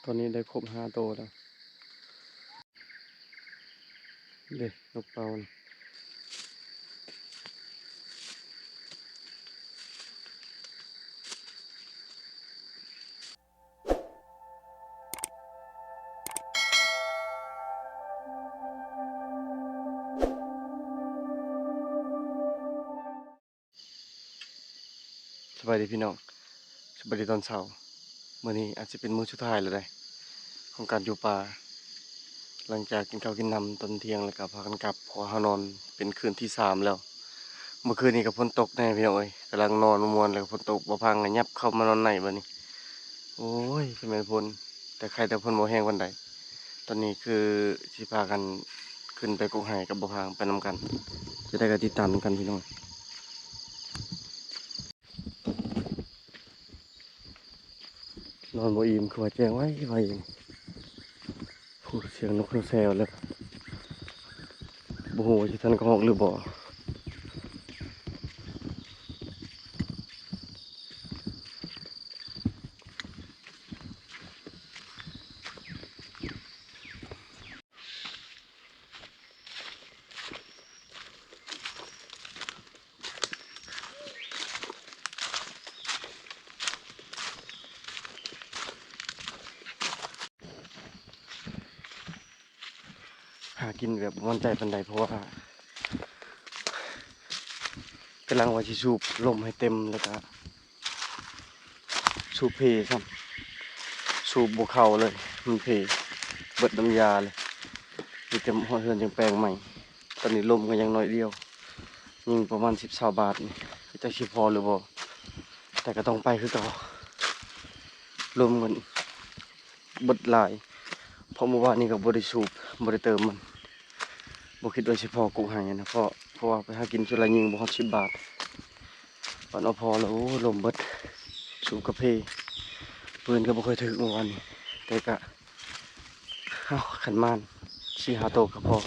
ຕອນນີ້ໄດ້ຄົບຫ້າໂຕແລ້ວ ເດ້ ນົກເປົ້ານະ. ສະບາຍດີພີ່ນ້ອງ ສະບາຍດີຕອນເຊົ້າ. ມື້ນີ້ອາດຈະເປັນມື້ສຸດທ້າຍແລ້ວເດ້ ຂອງການຢູ່ປ່າ. ຫຼັງຈາກກິນເຂົ້າກິນນ້ຳຕອນທ່ຽງ ແລ້ວກໍພາກັນກັບ ເພາະວ່າເຮົານອນເປັນຄືນທີສາມແລ້ວ. ເມື່ອຄືນນີ້ກໍຝົນຕົກແດ່ພີ່ນ້ອງເອີຍ ກຳລັງນອນມ່ວນໆ ແລ້ວກໍຝົນຕົກ ບໍ່ພັງກໍຫຍັບເຂົ້າມານອນໃນບາດນີ້. ໂອ້ຍ ຈະແມ່ນຝົນ ແຕ່ໄຄແຕ່ຝົນບໍ່ແຮງປານໃດ. ຕອນນີ້ຄືຊິພາກັນຂຶ້ນໄປກົກໄຮ່ກັບບໍ່ພັງ ໄປນຳກັນ. ຈະໄດ້ກໍຕິດຕາມນຳກັນພີ່ນ້ອງ. ນອນບໍ່ອີ່ມ ຄືວ່າແຈ້ງໄວໆ. ໂອ້ ສຽງນົກແຊວແລ້ວ ບໍ່ຮູ້ວ່າຊິທັນກະຮອກຫຼືບໍ່. ຫາກິນແບບບໍ່ໝັ້ນໃຈປານໃດ ເພາະວ່າກຳລັງວ່າຊິສູບລົມໃຫ້ເຕັມ ແລ້ວກະ ສູບເພຊ້ຳ ສູບບໍ່ເຂົ້າເລີຍ ມັນເພ ເບິດນ້ຳຢາເລີຍ. ມີແຕ່ຮອດເຮືອນຈັ່ງແປງໃໝ່. ຕອນນີ້ລົມກໍຍັງໜ້ອຍດຽວ ຍິງປະມານສິບ ຊາວບາດນີ້ ຈັກຊິພໍຫຼືບໍ່ ແຕ່ກໍຕ້ອງໄປຄືເກົ່າ. ລົມກໍເບິດຫຼາຍ ເພາະມື້ວານນີ້ກໍບໍ່ໄດ້ສູບ ບໍ່ໄດ້ເຕີມມັນ. ບໍ່ຄິດວ່າຊິພໍກົກໄຮ່ນະ ເພາະ ເພາະວ່າໄປຫາກິນຈຸລະຍິງບໍ່ຮອດສິບບາດ. ປານເອົາພໍແລ້ວ ໂອ້ ລົມເບິດ ສູບກະເພ ເປີນກໍບໍ່ຄ່ອຍຖືກມື້ວານນີ້ ແຕ່ກະ ເອົາ ຄັນມານສີ່ຫ້າໂຕກໍພໍ.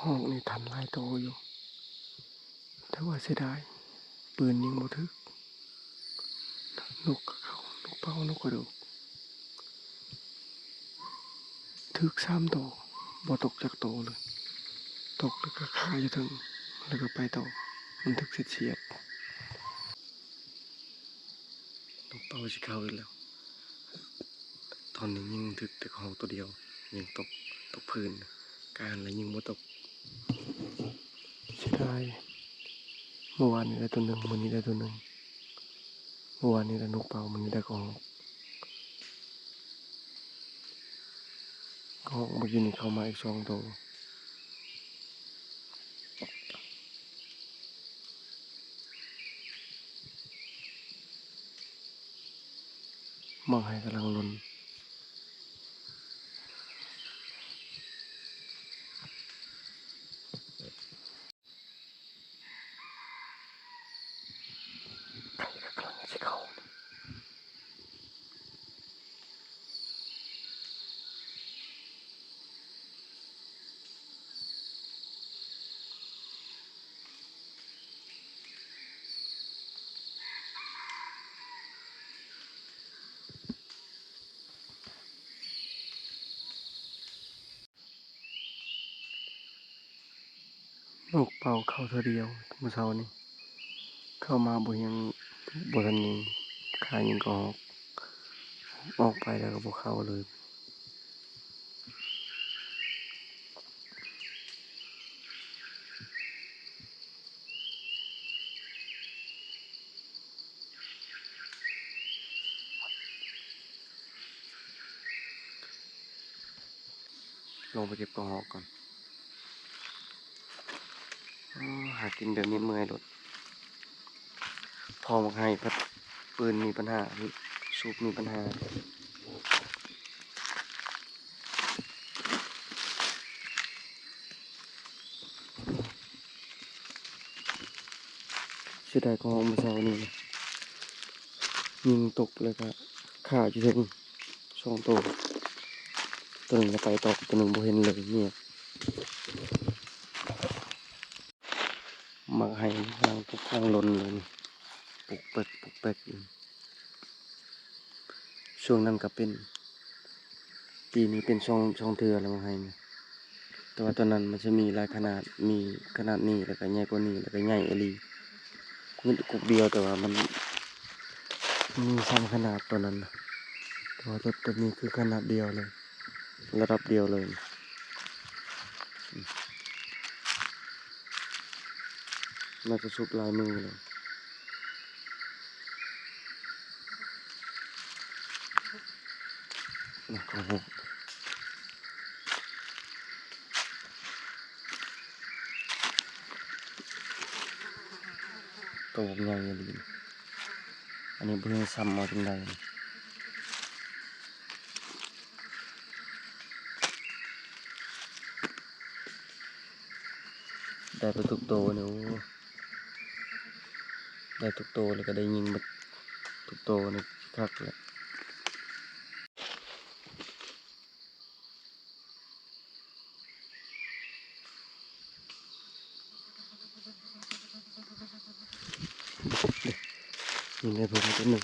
ຮອກນີ້ທັນຫຼາຍໂຕຢູ່ ແຕ່ວ່າເສຍດາຍ ປືນຍິງບໍ່ຖືກ. ນົກກະເຂົ້າ ນົກເປົ້າ ນົກກະດູກ ຖືກສາມໂຕ ບໍ່ຕົກຈັກໂຕເລີຍ. ຕົກແລ້ວກະຄາຢູ່ເທິງ ແລ້ວກະໄປຕໍ່ ມັນຖືກສຽດໆ. ນົກເປົ້າຊິເຂົ້າອີກແລ້ວ. ຕອນນີ້ຍິງຖືກແຕ່ຮອກໂຕດຽວ ຍິງຕົກ ຕົກພື້ນ ກະຫັ້ນລະຍິງບໍ່ຕົກ. ເສຍດາຍ ມື້ວານນີ້ໄດ້ໂຕໜຶ່ງ ມື້ນີ້ໄດ້ໂຕໜຶ່ງ. ມື້ວານນີ້ໄດ້ນົກເປົ້າ ມື້ນີ້ໄດ້ກະຮອກ. ກະຮອກມື້ກີ້ນີ້ເຂົ້າມາອີກສອງໂຕ. ໝາກໄຮກຳລັງຫຼົ່ນ. ໄກ່ກະກຳລັງຊິເຂົ້າ. ນົກເປົ້າເຂົ້າເທື່ອດຽວມື້ເຊົ້ານີ້ ເຂົ້າມາບໍ່ຍັງ ບໍ່ທັນຍິງ ຄາຍິງກະຮອກ ອອກໄປແລ້ວກະບໍ່ເຂົ້າເລີຍ. ລົງໄປເກັບກະຮອກກ່ອນ. ໂອ້ ຫາກິນແບບນີ້ເມື່ອຍໂລດ. ພໍໝາກໄຮພັດ ປືນມີບັນຫາ ສູບມີບັນຫາ. ເສຍດາຍກະຮອກມື້ເຊົ້ານີ້ນະ ຍິງຕົກແລ້ວກະຄາຢູ່ເທິງສອງໂຕ. ໂຕໜຶ່ງກະໄປຕໍ່ ໂຕໜຶ່ງບໍ່ເຫັນເລີຍ ງຽບ. ໝາກໄຮກຳລັງປຸກກຳລັງຫຼົ່ນເລີຍ ປຸກແປັກ ປຸກແປັກ. ຊ່ວງນັ້ນກະເປັນ ປີນີ້ເປັນສອງ ສອງເທື່ອແລ້ວໝາກໄຮນີ້. ແຕ່ວ່າຕອນນັ້ນມັນຈະມີຫຼາຍຂະໜາດ ມີຂະໜາດນີ້ ແລ້ວກະໃຫຍ່ກວ່ານີ້ ແລ້ວກະໃຫຍ່ອີ່ຫຼີ. ມີກຸກດຽວ ແຕ່ວ່າມັນມີສາມຂະໜາດຕອນນັ້ນນະ. ແຕ່ວ່າໂຕ ໂຕນີ້ຄືຂະໜາດດຽວເລີຍ ລະດັບດຽວເລີຍ. ໜ້າຈະສຸກຫຼາຍມື້ແລ້ວ. ໂຕບັກໃຫຍ່ອີ່ຫຼີ. ອັນນີ້ບໍ່ຮູ້ຊິຊ້ຳເອົາຈັ່ງໃດ. ໄດ້ເບິດທຸກໂຕນີ້ ໂອ້ ໄດ້ທຸກໂຕ ແລ້ວກະໄດ້ຍິງເບິດທຸກໂຕນີ້ ຄັກແຫຼະ. ຍິງໄດ້ເພີ່ມອີກໂຕໜຶ່ງ.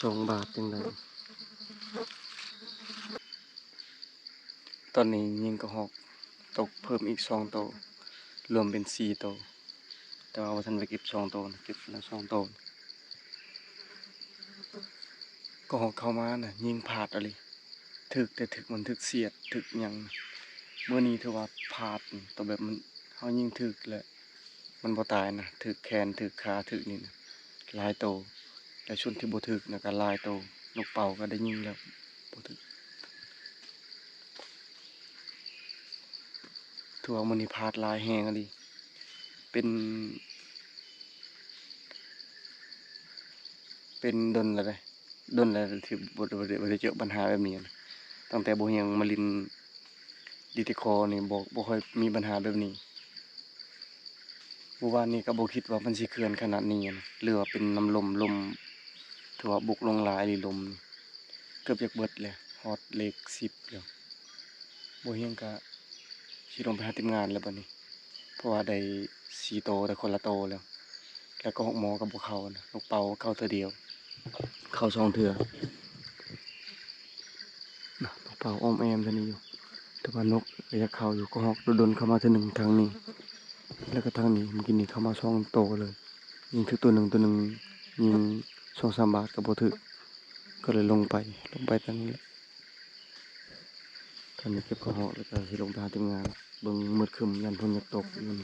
ສອງບາດຈັ່ງໃດ. ຕອນນີ້ຍິງກະຮອກຕົກເພີ່ມອີກສອງໂຕ ລວມເປັນສີ່ໂຕ. ແຕ່ວ່າບໍ່ທັນໄປເກັບສອງໂຕນະ ເກັບແລ້ວສອງໂຕ. ກະຮອກເຂົ້າມານະ ຍິງພາດອີ່ຫຼີ ຖືກແຕ່ຖືກ ມັນຖືກສຽດ ຖືກຫຍັງ. ມື້ນີ້ຖືວ່າພາດ ໂຕແບບມັນ ເຮົາຍິງຖືກແລ້ວ ມັນບໍ່ຕາຍນະ ຖືກແຂນ ຖືກຂາ ຖືກນີ້ນະ ຫຼາຍໂຕ. ແລ້ວຊຸດທີ່ບໍ່ຖືກນະກະຫຼາຍໂຕ ນົກເປົ້າກະໄດ້ຍິງແລ້ວບໍ່ຖືກ. ຖືວ່າມື້ນີ້ພາດຫຼາຍແຮງອີ່ຫຼີ ເປັນ ເປັນດົນແລ້ວເດ້ ດົນແລ້ວທີ່ບໍ່ ບໍ່ໄດ້ ບໍ່ໄດ້ເຈີບັນຫາແບບນີ້ນະ. ຕັ້ງແຕ່ບໍ່ຮຽງມາຫຼິ້ນ ດີທີຄໍນີ້ ບໍ່ ບໍ່ຄ່ອຍມີບັນຫາແບບນີ້. ມື້ວານນີ້ກໍບໍ່ຄິດວ່າມັນຊິເຄື່ອນຂະໜາດນີ້ນະ ຫຼືວ່າເປັນນ້ຳລົມ ລົມຖືວ່າບຸກລົງຫຼາຍອີ່ຫຼີ ລົມເກືອບຢາກເບິດແລ້ວ ຮອດເລກສິບແລ້ວ. ບໍ່ຮຽງກະຊິລົງໄປຫາທີມງານແລ້ວບັດນີ້ ເພາະວ່າໄດ້ສີ່ໂຕ ໄດ້ຄົນລະໂຕແລ້ວ ແລ້ວກໍຮອກໝໍກໍບໍ່ເຂົ້ານະ ນົກເປົ້າເຂົ້າເທື່ອດຽວ ເຂົ້າສອງເທື່ອ. ນະ ນົກເປົ້າອ້ອມແອ້ມທາງນີ້ຢູ່ ແຕ່ວ່ານົກກໍຢາກເຂົ້າຢູ່ ກໍຮອກດົນໆເຂົ້າມາເທື່ອໜຶ່ງທາງນີ້ ແລ້ວກໍທາງນີ້ ມື້ກີ້ນີ້ເຂົ້າມາສອງໂຕເລີຍ ຍິງຖືກໂຕໜຶ່ງ ໂຕໜຶ່ງຍິງສອງສາມບາດກໍບໍ່ຖືກ ກໍເລີຍລົງໄປ ລົງໄປທາງນີ້ແຫຼະ. ຕອນນີ້ເກັບເຂົ້າຮອກ ແລ້ວກໍຊິລົງໄປຫາທີມງານ ເບິ່ງມືດຄຶ້ມ ຢ້ານຝົນຢາກຕົກຢູ່.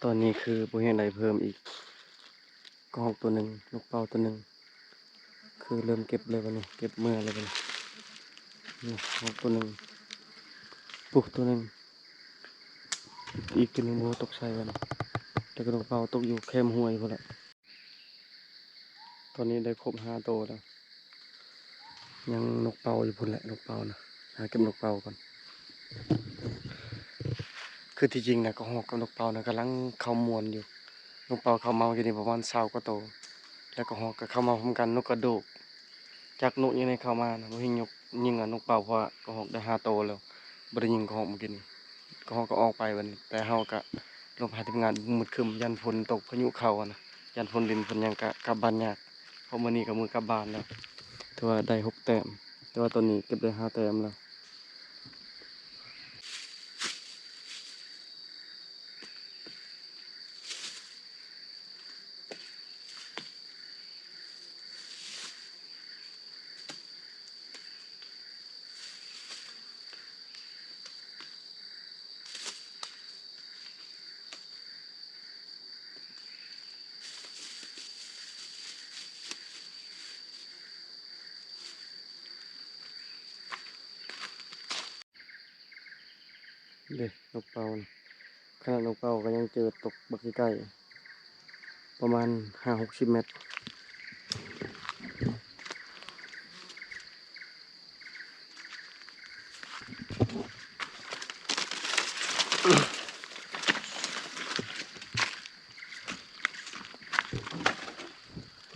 ຕອນນີ້ຄືບໍ່ເຫັນໄດ້ເພີ່ມອີກ ກະຮອກໂຕໜຶ່ງ ນົກເປົ້າໂຕໜຶ່ງ ຄືເລີ່ມເກັບແລ້ວບັດນີ້ ເກັບເມືອແລ້ວບັດນີ້. ນີ້ຮອກໂຕໜຶ່ງ ປຸກໂຕໜຶ່ງ ອີກໂຕໜຶ່ງບໍ່ຮູ້ຕົກໃສບັດນີ້ ແຕ່ກໍນົກເປົ້າຕົກຢູ່ແຄມຫ້ວຍພຸ້ນແຫຼະ. ຕອນນີ້ໄດ້ຄົບຫ້າໂຕແລ້ວ ຍັງນົກເປົ້າຢູ່ພຸ້ນແຫຼະ ນົກເປົ້ານະ ຫາເກັບນົກເປົ້າກ່ອນ. ຄືທີ່ຈິງນະ ກະຮອກກັບນົກເປົ້ານະກຳລັງເຂົ້າມ່ວນຢູ່ ນົກເປົ້າເຂົ້າມາມື້ກີ້ນີ້ປະມານຊາວກວ່າໂຕ ແລ້ວກະຮອກກໍເຂົ້າມາພ້ອມກັນ ນົກກະໂດກ ຈັກນົກຍັງໄດ້ເຂົ້າມານະ ບໍ່ເຫັນຍົກຍິງເອົານົກເປົ້າ ເພາະວ່າກະຮອກໄດ້ຫ້າໂຕແລ້ວ ບໍ່ໄດ້ຍິງກະຮອກມື້ກີ້ນີ້ ກະຮອກກໍອອກໄປບັດນີ້. ແຕ່ເຮົາກະລົງໄປຫາທີມງານ ມືດຄຶ້ມ ຢ້ານຝົນຕົກ ພາຍຸເຂົ້າຫັ້ນນະ ຢ້ານຝົນລິນຝົນຫຍັງ ກະກັບບ້ານຍາກ ເພາະມື້ນີ້ກໍມື້ກັບບ້ານແລ້ວ. ຖືວ່າໄດ້ຫົກແຕ້ມ ແຕ່ວ່າຕອນນີ້ເກັບໄດ້ຫ້າແຕ້ມແລ້ວ. ເດ້ ນົກເປົ້ານະ ຂະໜາດນົກເປົ້າກໍຍັງເຈີຕົກບັກໃກ້ໆ ປະມານຫ້າຫົກສິບແມັດ.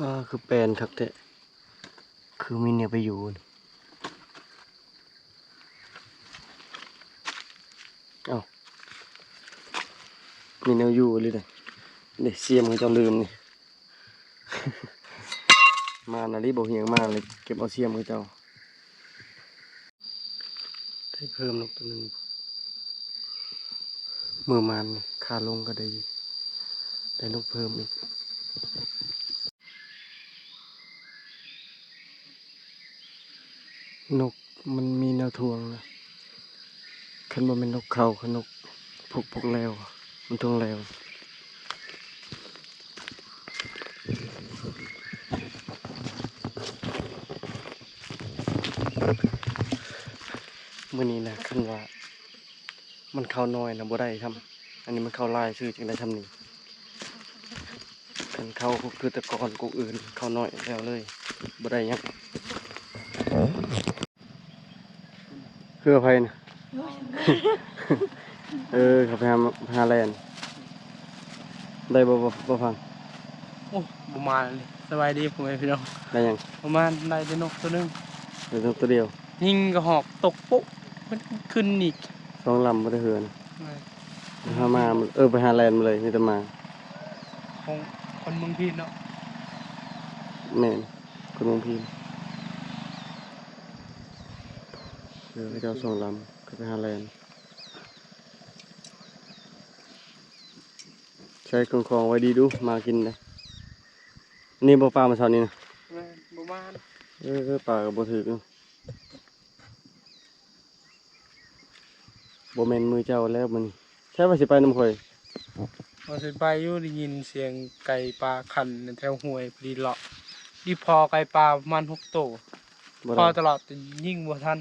ວ້າ ຄືແປນຄັກແທ້ ຄືມີແນວໄປຢູ່. ເອົ້າ ມີແນວຢູ່ອີ່ຫຼີເດ້ ເດ້ ຊຽມເຂົາເຈົ້າລືມນີ້ ມານະລິ ບໍ່ຮຽງມານະລິ ເກັບເອົາຊຽມເຂົາເຈົ້າ. ໄດ້ເພີ່ມນົກໂຕໜຶ່ງ ມື້ວານນີ້ ຂາລົງກໍໄດ້ ໄດ້ນົກເພີ່ມອີກ. ນົກມັນມີແນວຖ່ວງນະ ຄັນບໍ່ແມ່ນນົກເຂົາ ຄັນນົກ ພວກ ພວກແລວ ມັນຖ່ວງແລວ. ມື້ນີ້ນະ ຄັນວ່າມັນເຂົ້ານ້ອຍນະ ບໍ່ໄດ້ຊ້ຳ ອັນນີ້ມັນເຂົ້າຫຼາຍຊື່ ຈຶ່ງໄດ້ຊ່ຳນີ້. ຄັນເຂົ້າຄືແຕ່ກ່ອນ ກົກອື່ນເຂົ້າໜ້ອຍແລ້ວເລີຍ ບໍ່ໄດ້ຫຍັງ. ເຮືອໃຜນະ? ເອີ ເຂົາໄປຫາ ໄປຫາແລ່ນ ໄດ້ບໍ່ ບໍ່ ບໍ່ຟັງ? ໂອ້ ບໍ່ມາເລີຍ. ສະບາຍດີພໍ່ແມ່ພີ່ນ້ອງ. ໄດ້ຫຍັງ? ບໍ່ມາ ໄດ້ແຕ່ນົກໂຕໜຶ່ງ. ໄດ້ນົກໂຕດຽວ? ຍິງກະຮອກຕົກໂປະ ມັນຂຶ້ນອີກ ສອງລຳບໍ່ໄດ້ເຮືອນະ. ແມ່ນ ຫາມາ ເອີ ໄປຫາແລ່ນມາເລີຍ ມີແຕ່ມາ ຂອງຄົນເມືອງພີນເນາະ. ແມ່ນ ຄົນເມືອງພີນ ເອີ ເຂົາເຈົ້າສອງລຳ ເຂົາໄປຫາແລ່ນ. ໃສ່ເຄື່ອງຂອງໄວ້ດີດູ ມາກິນເດ້. ນີ້ບໍ່ ປາມື້ເຊົ້ານີ້ນະ? ແມ່ນ ບໍ່ມານ. ເອີ ປາກໍບໍ່ຖືກເນາະ. ບໍ່ແມ່ນມື້ເຈົ້າແລ້ວມື້ນີ້. ໃຊ່ວ່າຊິໄປນຳຂ້ອຍ? ວ່າຊິໄປຢູ່ ໄດ້ຍິນສຽງໄກ່ປ່າຂັນແຖວຫ້ວຍ ພໍດີເລາະ ອີ່ພໍໄກ່ປ່າປະມານຫົກໂຕ ພໍຕະຫຼອດ ແຕ່ຍິງບໍ່ທັນ.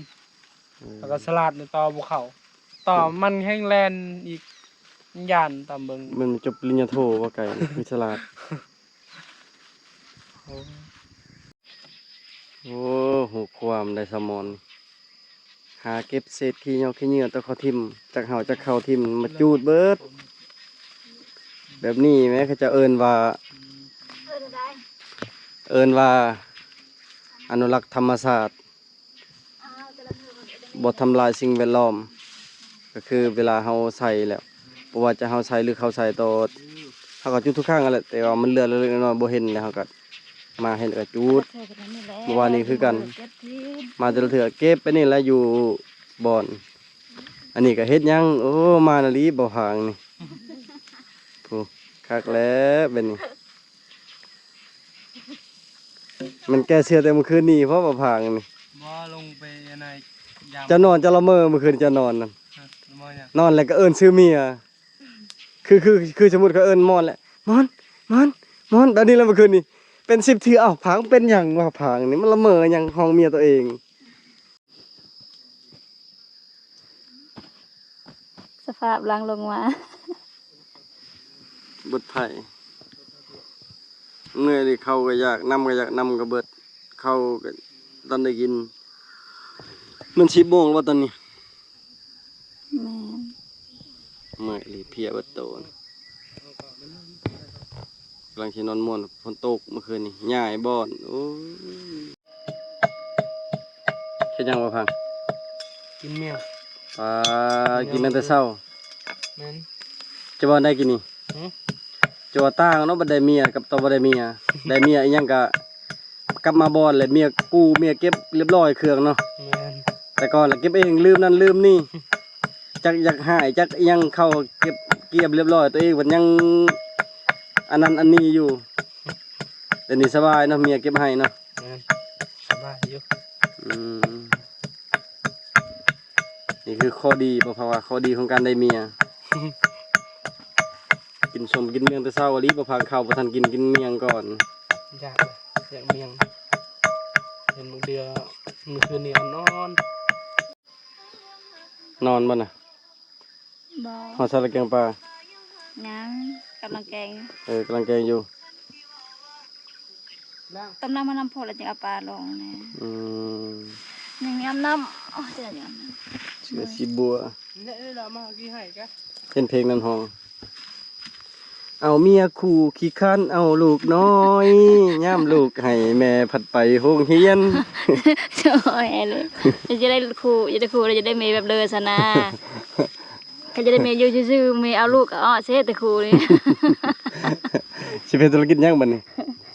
ເອີ ແລ້ວກໍສະຫຼາດນີ້ຕໍ່ບໍ່ເຂົ້າ ຕໍ່ມັນແຮ່ງແລ່ນອີກ ຢ້ານຕາມເບິ່ງ. ມັນຈົບປະລິນຍາໂທບໍ່ໄກ່ ຄືສະຫຼາດ. ໂອ້ ໂອ້ ຮູ້ຄວາມໄດ້ສະໝອນ ຫາເກັບເສດຂີ້ຫຍ້ອງຂີ້ເຫຍື້ອ ແຕ່ເຂົາຖິ້ມ ຈັກເຫົາຈັກເຂົາຖິ້ມມາຈູດເບິດ. ແບບນີ້ແມ້ ເຂົາເຈົ້າເອີ້ນວ່າ ເອີ້ນວ່າອະນຸລັກທຳມະຊາດ. ບໍ່ທຳລາຍສິ່ງແວດລ້ອມ ກໍຄືເວລາເຮົາໃສ່ແລ້ວ ບໍ່ວ່າຈະເຮົາໃສ່ ຫຼື ເຂົາໃສ່ຕໍ່ ເຮົາກໍຈຸດທຸກຄັ້ງຫັ້ນແຫຼະ ແຕ່ວ່າມັນເຫຼືອເລັກໆນ້ອຍໆ ບໍ່ເຫັນແລ້ວ ເຮົາກໍມາເຫັນກໍຈຸດ. ເມື່ອວານນີ້ຄືກັນ ມາແຕ່ລະເທື່ອເກັບໄປນີ້ແຫຼະ ຢູ່ບ່ອນ ອັນນີ້ກໍເຮັດຫຍັງ ໂອ້ ມານະລີບໍ່ພາງນີ້ ໂອ້ ຄັກແລ້ວແບບນີ້. ມັນແກ້ເສື້ອແຕ່ມື້ຄືນນີ້ ເພາະວ່າພາງນີ້ ບໍ່ ລົງໄປອັນນັ້ນ ເຈົ້ານອນ ເຈົ້າລະເມີມື້ຄືນ ເຈົ້ານອນນັ້ນ ຮະ ລະເມີຫຍັງ? ນອນແລ້ວກໍເອີ້ນຊື່ເມຍ ຄື ຄື ຄືສົມມຸດເຂົາເອີ້ນມອນແຫຼະ ມອນ ມອນ ມອນ ແບບນີ້ແຫຼະມື້ຄືນນີ້ ເປັນສິບເທື່ອ. ອ້າວ ພາງເປັນຫຍັງວະ ພາງນີ້ມັນລະເມີຫຍັງ ຮ້ອງເມຍຕົວເອງ. ສະພາບຫຼັງລົງມາ ເບິດໄພ ເມື່ອຍເດ ເຂົ້າກໍຢາກ ນ້ຳກໍຢາກ ນ້ຳກໍເບິດ ເຂົ້າກໍທັນໄດ້ກິນ. ມັນສິບໂມງແລ້ວບໍ່ຕອນນີ້? ແມ່ນ. ເມື່ອຍອີ່ຫຼີ ເພຍເບິດໂຕ ກຳລັງຊິນອນມ່ວນ ຝົນຕົກເມື່ອຄືນນີ້ ຍ້າຍບ່ອນ ໂອ້ຍ. ເຮັດຫຍັງບໍ່ພັງ? ກິນເມຍງ. ປາ ກິນແມ່ນແຕ່ເຊົ້າ. ແມ່ນ. ຈະວ່າໄດ້ກິນນີ້? ຫື? ຈະວ່າຕ່າງເນາະ ບັດໄດ້ເມຍກັບຕອນບໍ່ໄດ້ເມຍ. ໄດ້ເມຍອີ່ຫຍັງກະກັບມາບ່ອນ ແລະ ເມຍກູ້ເມຍເກັບລຽບຮ້ອຍເຄື່ອງເນາະ. ແມ່ນ. ແຕ່ກ່ອນລະເກັບເອງ ລືມນັ້ນລືມນີ້ ຈັກຢາກຫາຍຈັກອີ່ຫຍັງ ເຂົ້າເກັບກຽມລຽບຮ້ອຍ ຕົວເອງພັດຍັງອັນນັ້ນອັນນີ້ຢູ່. ດຽວນີ້ສະບາຍເນາະ ເມຍເກັບໃຫ້ເນາະ. ແມ່ນ ສະບາຍຢູ່. ອືມ ນີ້ຄືຂໍ້ດີ ບໍ່ພາວ່າຂໍ້ດີຂອງການໄດ້ເມຍ ກິນສົ້ມກິນເມຍງແຕ່ເຊົ້າອີ່ຫຼີ ບໍ່ພາເຂົ້າບໍ່ທັນກິນ ກິນເມຍງກ່ອນ. ຢາກ ຢາກເມຍງ ເຫັນບາງເທື່ອມື້ຄືນນີ້ນອນ ນອນບໍ່ນະ? ບໍ່. ຮອດໃສລະແກງປາ? ຍັງ ກຳລັງແກງຢູ່. ເອີ ກຳລັງແກງຢູ່. ຕົ້ມນ້ຳໃຫ້ນ້ຳໂພດ ແລ້ວຈຶ່ງເອົາປາລົງແນ່. ອືມ ຍັງອາບນ້ຳ. ໂອ້ຍ ຈະອາບນ້ຳ ເສື້ອສີບົວ. ເຫັນເພງນັ້ນຮ້ອງ ເອົາເມຍຄູ່ຂີ້ຄ້ານເອົາລູກນ້ອຍ ຍາມລູກໃຫ້ແມ່ພັດໄປໂຮງຮຽນ. ໂອ້ຍ ຈະໄດ້ຄູ່ ຈະໄດ້ຄູ່ ຈະໄດ້ເມຍແບບເລີຊັ້ນນາ. ຄັນຈະໄດ້ເມຍຢູ່ຊື່ໆ ເມຍເອົາລູກກໍເອາະເສ ແຕ່ຄູ່ນີ້. ຊິເຮັດທຸລະກິດຫຍັງບັດນີ້?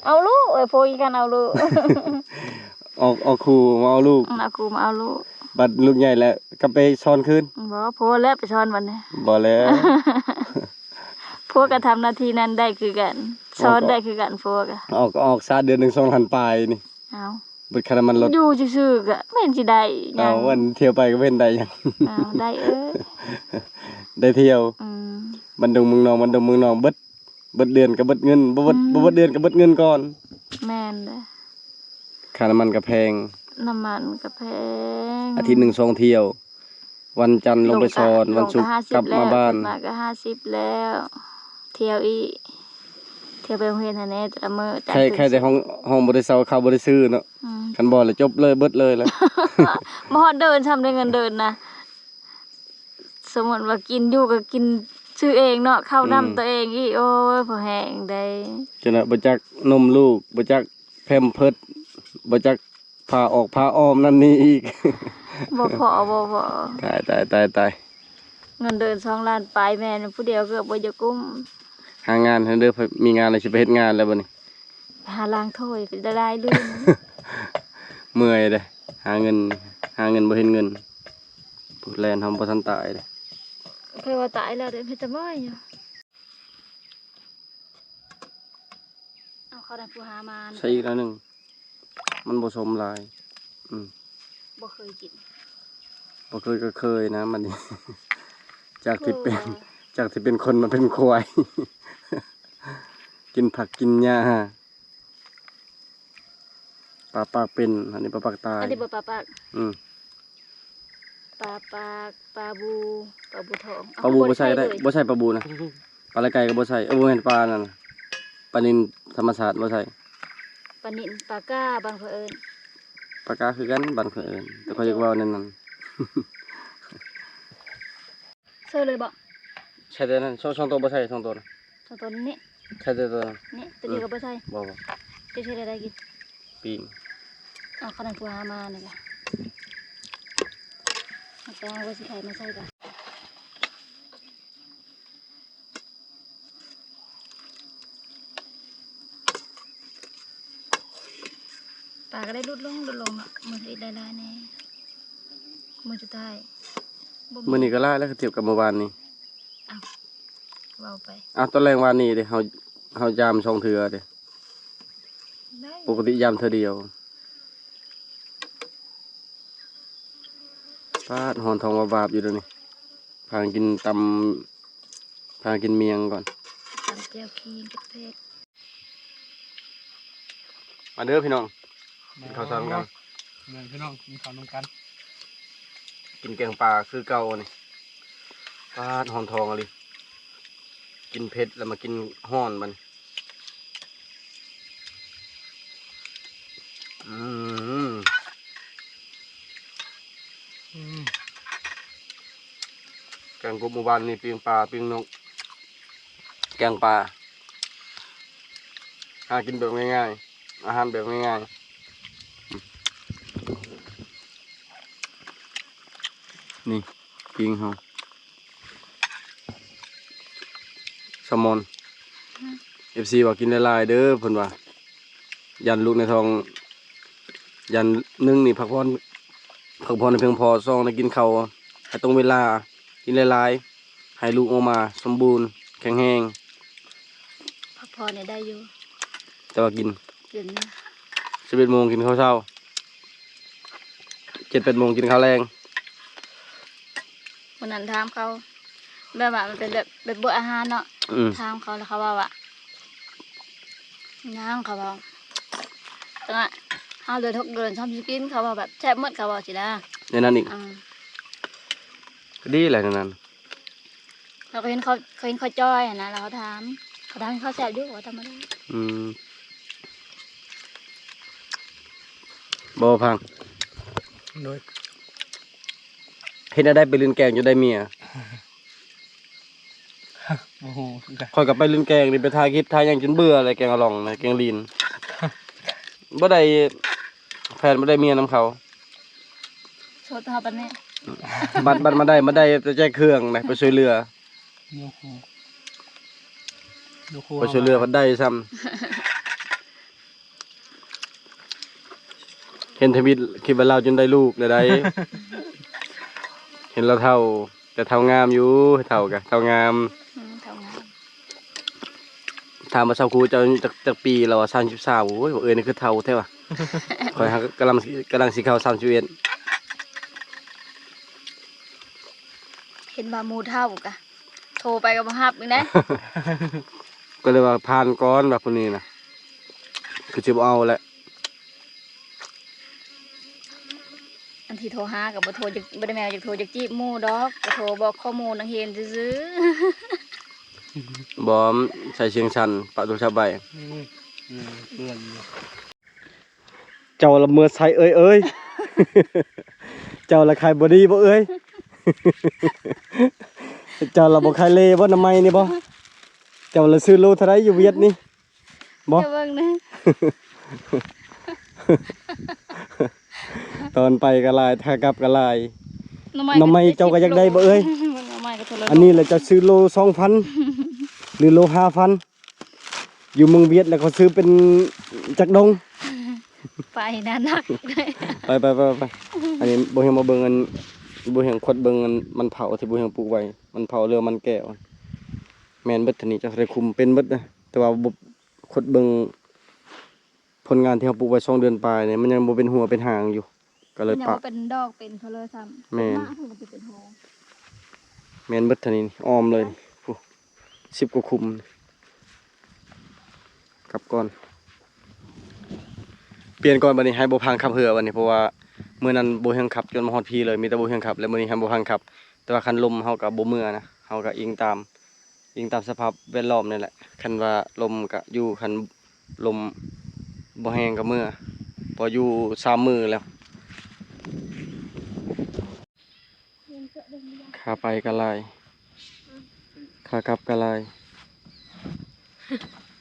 ເອົາລູກ ເອີ ໂພຂີ້ຄ້ານເອົາລູກ. ອອກ ອອກຄູ່ມາເອົາລູກ. ອືມ ເອົາຄູ່ມາເອົາລູກ. ບັດລູກໃຫຍ່ແລ້ວກັບໄປສອນຄືນ? ບໍ່ ໂພແລ້ວໄປສອນບັດນີ້. ບໍ່ແລ້ວ ຜົວກໍທຳໜ້າທີ່ນັ້ນໄດ້ຄືກັນ ສອນໄດ້ຄືກັນ ຜົວກໍ. ອອກ ອອກຊາເດືອນໜຶ່ງສອງລ້ານປາຍນີ້. ເອົາ ເບິດຄ່ານ້ຳມັນລົດ. ຢູ່ຊື່ໆ ກໍແມ່ນຊິໄດ້ຫຍັງ. ເອົາ ອັນທ່ຽວໄປກໍເຫັນໄດ້ຫຍັງ. ເອົາ ໄດ້ເອີຍ ໄດ້ທ່ຽວ. ອືມ ບ້ານດົງເມືອງນອງ ບ້ານດົງເມືອງນອງ ເບິດ ເບິດເດືອນກໍເບິດເງິນ ບໍ່ເບິດ ອືມ ບໍ່ເບິດເດືອນກໍເບິດເງິນກ່ອນ. ແມ່ນເດ້. ຄ່ານ້ຳມັນກໍແພງ ນ້ຳມັນກໍແພງ. ອາທິດໜຶ່ງສອງທ່ຽວ ວັນຈັນລົງໄປສອນ ວັນສຸກກັບມາບ້ານ. ມາກໍຫ້າສິບແລ້ວ ທ່ຽວອີກ ທ່ຽວໄປໂຮງຮຽນຫັ້ນແດ່ ແຕ່ລະມື້. ໃຄ່ ໃຄ່ແຕ່ຫ້ອງ ຫ້ອງບໍ່ໄດ້ເຊົ່າ ເຂົ້າບໍ່ໄດ້ຊື້ເນາະ. ອືມ ຄັນບໍ່ລະຈົບເລີຍ ເບິດເລີຍລະ. ບໍ່ຮອດເດືອນຊ້ຳ ໄດ້ເງິນເດືອນນະ. ສົມມຸດວ່າກິນຢູ່ກໍກິນຊື້ເອງເນາະ ເຂົ້ານ້ຳ ອືມ ຕົວເອງອີກ. ໂອ້ຍ ພໍແຮງໄດ໋. ຈັ່ງນັ້ນ ບໍ່ຈັກນົມລູກ ບໍ່ຈັກແພມເພີດ ບໍ່ຈັກຜ້າອອກຜ້າອ້ອມນັ້ນນີ້ອີກ. ບໍ່ພໍ ບໍ່ພໍ. ຕາຍ ຕາຍ ຕາຍ ຕາຍ. ເງິນເດືອນສອງລ້ານປາຍ ແມ່ນຜູ້ດຽວເກືອບບໍ່ຢາກກຸ້ມ. ຫາງານເດີ ມີງານແລ້ວຊິໄປເຮັດງານແລ້ວບັດນີ້. ຫາລ້າງຖ້ວຍກໍໄດ້ຫຼາຍເດືອນ. ເມື່ອຍເດ້ ຫາເງິນ ຫາເງິນບໍ່ເຫັນເງິນ. ຜູ້ແລ່ນເຮົາບໍ່ທັນຕາຍເດ້. ເຄີຍວ່າຕາຍແລ້ວເດ້ ມີແຕ່ເມື່ອຍຢູ່. ເອົາ ເຂົາໄດ້ຜູ້ຫາມາ ໃສ່ອີກໜ້ອຍໜຶ່ງ ມັນບໍ່ສົມຫຼາຍ. ອືມ ບໍ່ເຄີຍກິນ ບໍ່ເຄີຍກໍເຄີຍນະ ມັນນີ້ ຈາກທີ່ເປັນ ໂອ້ ຈາກທີ່ເປັນຄົນມາເປັນຄວາຍ ກິນຜັກກິນຫຍ້າ. ປາປາກເປັນ ອັນນີ້ປາປາກຕາຍ ອັນນີ້ບໍ່ປາປາກ ອືມ ປາປາກ ປາບູ ປາບູທອງ ເອົາ ປາບູບໍ່ໃສ່ກໍໄດ້ ບໍ່ໃສ່ປາບູນະ ປາໄລໄກ່ກໍບໍ່ໃສ່ ເອີ ບໍ່ແມ່ນປານັ້ນ ປານິນທຳມະຊາດບໍ່ໃສ່ ປານິນ ປາກ້າ ບ້ານຂ້ອຍເອີ້ນ ປາກ້າຄືກັນ ບ້ານຂ້ອຍເອີ້ນ ແຕ່ຂ້ອຍຢາກເວົ້າແນວນັ້ນ. ໃສ່ເລີຍບໍ່? ໃສ່ແຕ່ນັ້ນ ສອງ ສອງໂຕບໍ່ໃສ່ ສອງໂຕນະ ສອງໂຕນີ້ ໃສ່ແຕ່ໂຕນັ້ນ ນີ້ ໂຕນີ້ກໍບໍ່ໃສ່ ບໍ່ ບໍ່ ຈະເຮັດແນວໃດກິນ? ປີ້ງ ເອົາ ຂະໜາດຜູ້ຫາມານີ້ກະ ເອົາແຕ່ວ່າຊິໄຖມາໃສ່ກະ ປາກໍໄດ້ຫຼຸດລົງ ຫຼຸດລົງເນາະ ມື້ທຳອິດຫຼາຍໆແດ່ ມື້ສຸດທ້າຍບໍ່ມີ ມື້ນີ້ກໍຫຼາຍແລ້ວ ທຽບກັບມື້ວານນີ້ ອ້າວ ເວົ້າໄປ ອ້າວ ຕອນແລງວານນີ້ເດ້ ເຮົາ ເຮົາຢາມສອງເທື່ອເດ້ ໄດ້ ປົກກະຕິຢາມເທື່ອດຽວ. ປາດ ຮ້ອນທ້ອງວາບໆຢູ່ດຽວນີ້ ພາກັນກິນຕຳ ພາກັນກິນໝ້ຽງກ່ອນ ຕຳແຈ່ວຂີງເຜັດໆ. ມາເດີພີ່ນ້ອງ ກິນເຂົ້າເຊົ້ານຳກັນ ແມ່ນພີ່ນ້ອງ ກິນເຂົ້ານຳກັນ ກິນແກງປາຄືເກົ່ານີ້ ປາດ ຮ້ອນທ້ອງອີ່ຫຼີ ກິນເຜັດແລ້ວມາກິນຮ້ອນບັດນີ້ ອືມ ອືມ ແກງກົບມື້ວານນີ້ ປີ້ງປາ ປີ້ງນົກ ແກງປາ ຫາກິນແບບງ່າຍໆ ອາຫານແບບງ່າຍໆ ນີ້ປີ້ງເຮົາ ແຊລມອນ ອືມ ເອັຟຊີວ່າກິນຫຼາຍໆເດີ ເພິ່ນວ່າ ຢ້ານລູກໃນທ້ອງ ຢ້ານ ໜຶ່ງນີ້ພັກຜ່ອນ ພັກຜ່ອນໃຫ້ພຽງພໍ ສອງ ໄດ້ກິນເຂົ້າໃຫ້ຕົງເວລາ ກິນຫຼາຍໆ ໃຫ້ລູກອອກມາສົມບູນແຂງແຮງ ພັກຜ່ອນນີ້ໄດ້ຢູ່ ແຕ່ວ່າກິນ ກິນ ສິບເອັດໂມງກິນເຂົ້າເຊົ້າ ເຈັດແປດໂມງກິນເຂົ້າແລງ. ມື້ນັ້ນຖາມເຂົາ ແບບວ່າມັນເປັນແບບ ແບບເບິ່ງອາຫານເນາະ ອືມ ຖາມເຂົາແລ້ວເຂົາເວົ້າວ່າ ຍັງ ເຂົາເວົ້າ ແຕ່ວ່າເຮົາເດືອນຫົກເດືອນຊອມຊິກິນ ເຂົາເວົ້າແບບແຊບໝົດ ເຂົາເວົ້າຊີ້ນະ ແນວນັ້ນອີກ ອືມ ກໍດີແຫຼະແນວນັ້ນ. ເຮົາກໍເຫັນເຂົາ ເຂົາເຫັນເຂົາຈ່ອຍຫັ້ນນະ ແລ້ວເຂົາຖາມ ເຂົາຖາມເຂົາແຊບຢູ່ ເຂົາວ່າທຳມະດາ ອືມ ບໍ່ພັງ ໂດຍ ເຮັດແນວໃດໄປຫຼິ້ນແກງຈົນໄດ້ເມຍ? ບໍ່ຮູ້ຄືກັນ ຂ້ອຍກໍໄປຫຼິ້ນແກງນີ້ ໄປຖ່າຍຄລິບຖ່າຍຫຍັງຈົນເບື່ອແລ້ວ ແກງອະຫຼອງນະ ແກງລີນ ບໍ່ໄດ້ແຟນ ບໍ່ໄດ້ເມຍນຳເຂົາ ໂສດເທົ່າປານນີ້ ບັດ ບັດມາໄດ້ ມາໄດ້ແຕ່ແຈກເຄື່ອງນະ ໄປຊ່ວຍເຫຼືອ ໂຍໂຄ ໂຍໂຄ ໄປຊ່ວຍເຫຼືອພັດໄດ້ຊ້ຳ ເຫັນທຳອິດຄິດວ່າລາວຈົນໄດ້ລູກແລ້ວໃດ ເຫັນລາວເຖົ້າ ແຕ່ເຖົ້າງາມຢູ່ ເຖົ້າກະເຖົ້າງາມ ອືມ ເຖົ້າງາມ. ຖາມວ່າ ຊາວຄູ ເຈົ້າອາຍຸຈັກ ຈັກປີ? ລາວວ່າ ສາມສິບສາມ. ໂອ້ຍ ເອື້ອຍ ນີ້ຄືເຖົ້າແທ້ວະ ຂ້ອຍຫາກຳລັງ ກຳລັງຊິເຂົ້າ ສາມສິບເອັດ. ເຫັນວ່າໝູ່ເຖົ້າກະ ໂທໄປກໍບໍ່ຮັບອີກເດ້ ກໍເລີຍວ່າຜ່ານກ່ອນວ່າຜູ້ນີ້ນະ ຄືຊິບໍ່ເອົາແຫຼະ. ອັນທີ່ໂທຫາກໍບໍ່ໂທ ບໍ່ໄດ້ແມ່ນວ່າຢາກໂທຢາກຈີບໝູ່ດອກ ກໍໂທບອກຂໍ້ມູນນັກຮຽນຊື່ໆ. ບໍ່ ໃສ່ສຽງສັ່ນ ປະໂທລະສັບໄວ້. ອືມ ເປື້ອນຢູ່. ເຈົ້າລະເມືອໃສເອີຍເອີຍ? ເຈົ້າລະຂາຍບໍ່ດີບໍ່ເອີຍ? ເຈົ້າລະບໍ່ຂາຍເລບໍ່ ນ້ຳໄມ້ນີ້ບໍ່? ເຈົ້າລະຊື້ໂລເທົ່າໃດຢູ່ຫວຽດນີ້? ບໍ່ ເຈົ້າເບິ່ງນະ ຕອນໄປກໍຫຼາຍ ຂາກັບກໍຫຼາຍ. ໜໍ່ໄມ້ ໜໍ່ໄມ້ເຈົ້າກໍຢາກໄດ້ບໍ່ເອີຍ? ໜໍ່ໄມ້ກໍໂທລະ ອັນນີ້ລະເຈົ້າຊື້ໂລສອງພັນ ຫຼືໂລຫ້າພັນ? ຢູ່ເມືອງຫວຽດແລ້ວເຂົາຊື້ເປັນຈັກດົງ ໄປນະ ໜັກ. ໄປ ໄປ ໄປ ໄປ ອັນນີ້ບໍ່ຮຽງມາເບິ່ງ ອັນບໍ່ຮຽງຂົດເບິ່ງ ອັນມັນເຜົາທີ່ບໍ່ຮຽງປູກໄວ້ ມັນເຜົາເຫຼືອມັນແກ້ວ ແມ່ນເບິດ. ເທື່ອນີ້ເຈົ້າໄດ້ຄຸມເປັນເບິດເດີ ແຕ່ວ່າບໍ່ ຂົດເບິ່ງ ຜົນງານທີ່ເຮົາປູກໄວ້ສອງເດືອນປາຍນີ້ ມັນຍັງບໍ່ເປັນຫົວເປັນຫາງຢູ່ ກໍເລີຍປະ ມັນຍັງບໍ່ເປັນດອກເປັນເຂົາເລີຍຊ້ຳ. ແມ່ນ ເປັນໝາກເພິ່ນກໍຊິເປັນຫົວ. ແມ່ນເບິດເທົ່ານີ້ ອ້ອມເລີຍ ພຸ້ນ ສິບກວ່າຂຸມ. ກັບກ່ອນ ປ່ຽນກ່ອນ ບັດນີ້ໃຫ້ບໍ່ພັງຂັບເຮືອບັດນີ້ ເພາະວ່າມື້ນັ້ນບໍ່ຮຽງຂັບຈົນມາຮອດພີ້ເລີຍ ມີແຕ່ບໍ່ຮຽງຂັບ ແລະມື້ນີ້ໃຫ້ບໍ່ພັງຂັບ. ແຕ່ວ່າຄັນລົມເຮົາກໍບໍ່ເມືອນະ ເຮົາກໍອີງຕາມ ອີງຕາມສະພາບແວດລ້ອມນີ້ແຫຼະ. ຄັນວ່າລົມກະຢູ່ ຄັນລົມບໍ່ແຮງກະເມືອ ເພາະຢູ່ສາມມື້ແລ້ວ. ຂາໄປກະຫຼາຍ ຂາກັບກະຫຼາຍ.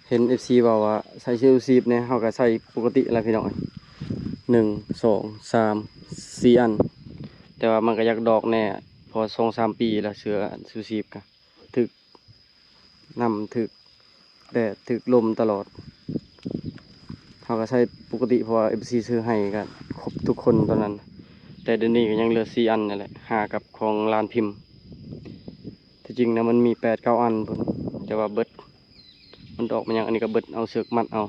ເຫັນເອັຟຊີເວົ້າວ່າໃສ່ເສື້ອຊູຊີບແດ່ ເຮົາກະໃສ່ປົກກະຕິແຫຼະພີ່ນ້ອງເອີຍ ໜຶ່ງ ສອງ ສາມ ສີ່ອັນ. ແຕ່ວ່າມັນກະຢາກດອກແດ່ ເພາະສອງສາມປີແລ້ວ ເສື້ອຊູຊີບກະ ຖືກນ້ຳ ຖືກແດດ ຖືກລົມຕະຫຼອດ. ເຮົາກໍໃຊ້ປົກກະຕິ ເພາະວ່າເອັຟຊີຊື້ໃຫ້ກໍຄົບທຸກຄົນຕອນນັ້ນ ແຕ່ດຽວນີ້ກໍຍັງເຫຼືອສີ່ອັນນັ້ນແຫຼະ ຫາກັບຂອງລານພິມ. ທີ່ຈິງນະມັນມີແປດເກົ້າອັນພຸ້ນ ແຕ່ວ່າເບິດ ມັນດອກມັນຫຍັງ ອັນນີ້ກໍເບິດ ເອົາເຊືອກມັດເອົາ.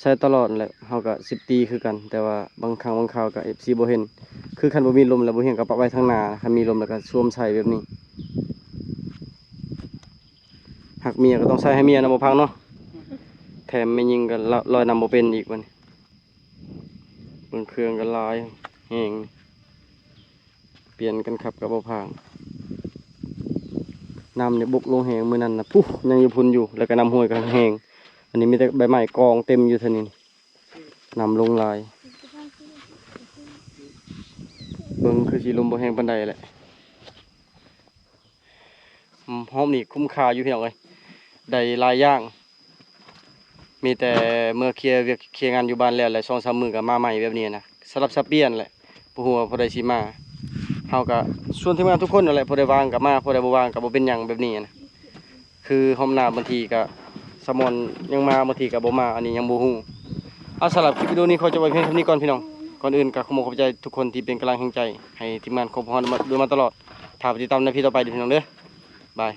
ໃຊ້ຕະຫຼອດແຫຼະ ເຮົາກໍສິບຕີຄືກັນ ແຕ່ວ່າບາງຄັ້ງບາງຄາວກໍເອັຟຊີບໍ່ເຫັນ ຄືຄັນບໍ່ມີລົມແລ້ວບໍ່ຮຽງກໍປະໄວ້ທາງໜ້າ ຄັນມີລົມແລ້ວກໍສວມໃສ່ແບບນີ້. ຮັກເມຍກໍຕ້ອງໃສ່ໃຫ້ເມຍນະ ບໍ່ພັງເນາະ ແຖມແມ່ຍິງກໍລະ ລອຍນ້ຳບໍ່ເປັນອີກບັດນີ້. ເບິ່ງເຄື່ອງກໍຫຼາຍແຮງ ປ່ຽນກັນຂັບກັບບໍ່ພັງ. ນ້ຳນີ້ບົກລົງແຮງມື້ນັ້ນນະ ພຸ້ນ ຍັງຢູ່ພຸ້ນຢູ່ ແລ້ວກໍນ້ຳຫ້ວຍກໍແຮງ. ອັນນີ້ມີແຕ່ໃບໄມ້ກອງເຕັມຢູ່ເທົ່ານີ້ ນ້ຳລົງຫຼາຍ. ເບິ່ງຄືຊິລົມບໍ່ແຮງປານໃດແຫຼະ. ຮອບນີ້ຄຸ້ມຄ່າຢູ່ພີ່ນ້ອງເອີຍ ໄດ້ຫຼາຍຢ່າງ. ມີແຕ່ເມືອເຄຍວຽກເຄຍງານຢູ່ບ້ານແລ້ວ ແລະ ສອງສາມມື້ກໍມາໃໝ່ແບບນີ້ນະ ສະຫຼັບສັບປ່ຽນແຫຼະ ບໍ່ຮູ້ວ່າຜູ້ໃດຊິມາ. ເຮົາກໍຊວນທີມງານທຸກຄົນນັ້ນແຫຼະ ຜູ້ໃດວ່າງກໍມາ ຜູ້ໃດບໍ່ວ່າງກໍບໍ່ເປັນຫຍັງແບບນີ້ນະ. ຄືຮອບໜ້າບາງທີກໍສະໝອນຍັງມາ ບາງທີກໍບໍ່ມາ ອັນນີ້ຍັງບໍ່ຮູ້. ເອົາ ສຳລັບຄລິບວິດີໂອນີ້ຂໍຈົບໄວ້ພຽງເທົ່ານີ້ກ່ອນພີ່ນ້ອງ. ກ່ອນອື່ນກໍຂໍຂອບໃຈທຸກຄົນທີ່ເປັນກຳລັງແຮງໃຈໃຫ້ທີມງານຂອງພວກເຮົາມາ ໂດຍມາຕະຫຼອດ. ຖ້າໄປຕິດຕາມໃນພີທີຕໍ່ໄປເດີພີ່ນ້ອງເດີ. ບາຍ.